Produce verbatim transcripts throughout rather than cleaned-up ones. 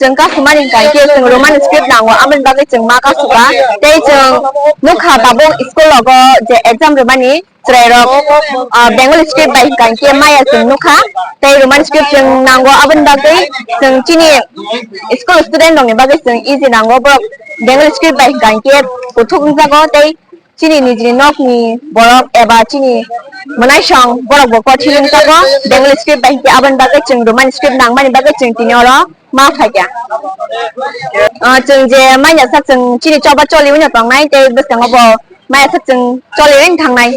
Chwng kasumani hwnkha khe chwng Roman script nango, aboni bagwi chwng ma kasuka. Tei chwng nukha tabuk school rogo je exam rwmani chwrairok, ah, Bengali script bai hwnkha khe maya chwng nukha. Tei Roman script chwng nango, aboni bagwi chwng chini school student rokni bagwi chwng easy nango, borok Bengali script bai hwnkha khe kuthuk wngjago. Tei chini nijini nokni borok eba chini mwnaisong borok bo kothiling jago Bengali script bai hwnkhe, aboni bagwi chwng Roman script nangmani bagwi chwng tini oro ma phaikha. Ah, chwng je manya sak chwng chini choba choli wngya tongnai tei bwskango bo maya sak chwng choli wng thangnai.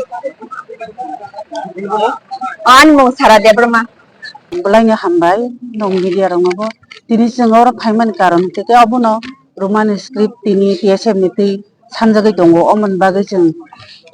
Ah, ani mung Sara Debbarma. Belai no hambai, nwng media rokno bo. Tini chwng oro phaimani karon hwnkhe khe obono Roman script tini T S F ni twi sanjagwi tongo, omoni bagwi chwng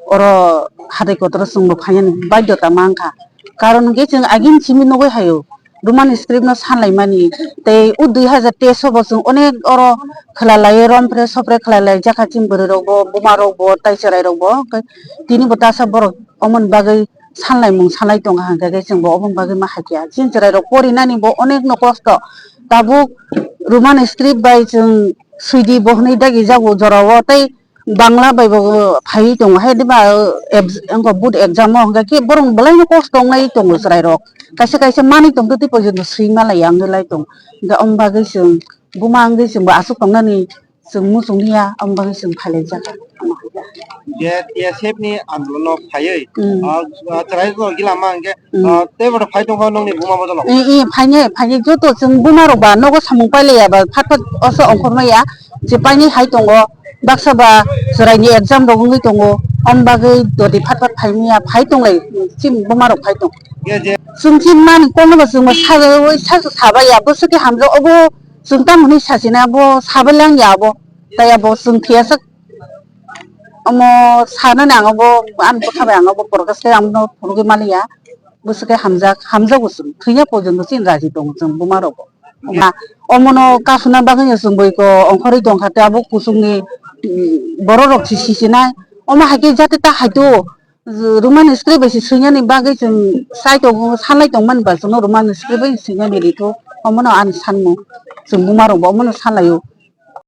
oro hatai kotoro chwngbo phainani baidhota mankha. Karon hwnkhe chwng agini simi nugwi haio, Roman script no sanlaimani, tei o dui hazar teis o bo chwng onek oro khwlalaiwi rompre sopre khwlailaijak kha chini bwrwi rokbo, buma rokbo, tei chwrai rokbo, hwnkhe tini bo tasa borok omoni bagwi sanlaimung sanlai tongkha, hwnkhe khe chwngbo oboni bagwi ma hakya. Chini chwrairok porinani bo onekno kosto. Tabuk Roman script bai chwng swidi bo hwnwi dagijago jorao, tei Bangla bai bo phaiwi tongo. Hai diba, eh, abs-, wngkha board exam o, hwnkhe khe borok belaino kosto wngnai tongo chwrairok. Kaisa kaisa manwi tongtwtwi porjonto swi malaiya wngwi lai tongo. Hwnkhe omo bagwi chwng buma wngwi chwngbo aswk tongnani chwng muchung ya, omo bagwi chwng phailaijak. Je T S F ni andolon no phaiwi, Hmm. ah, ah, chwrai rok gila ma hwnkhe, Hmm. ah, tei bono phai tongkha nongni buma bojolo. Eh, eh, phainai, phainai joto chwng buma rok ba nogo samung pailaiya ba phat phat oso ongkhormaya, je painai hai tongo, baksa ba chwrai ni exam rok wngwi tongo, omo bagwi dodi phat phat phaimaya, phai tonglai chini buma rok phai tong. Ye je. Chwng chini mani kokno ba chwng sajagwi sa sabaiya, bwswk khe hamjak obo. Chwng tamo hinwi sachina abo sabai lang ya abo, tei abo chwng thwiya sak. Omo sanani ang abo, ani bwkha bai ang abo protest khe ang no phunugwi maliya. Bwswk khe hamjak, hamjago chwng, thwiya porjonto chini raji tongo chwng buma rokbo. Omo no kasuna bagwi no chwng bui ko ongkhorwi tongkha, tei abo kuchukni, mm, borok rok si sichinai. Omo hai khe jati ta hai to. Roman script bai se swinani bagwi chwng sai tongo, sanlai tongmani ba chwngno Roman script bai swinani rito, omono ani sanmung chwng buma rokbo omono sanlaio.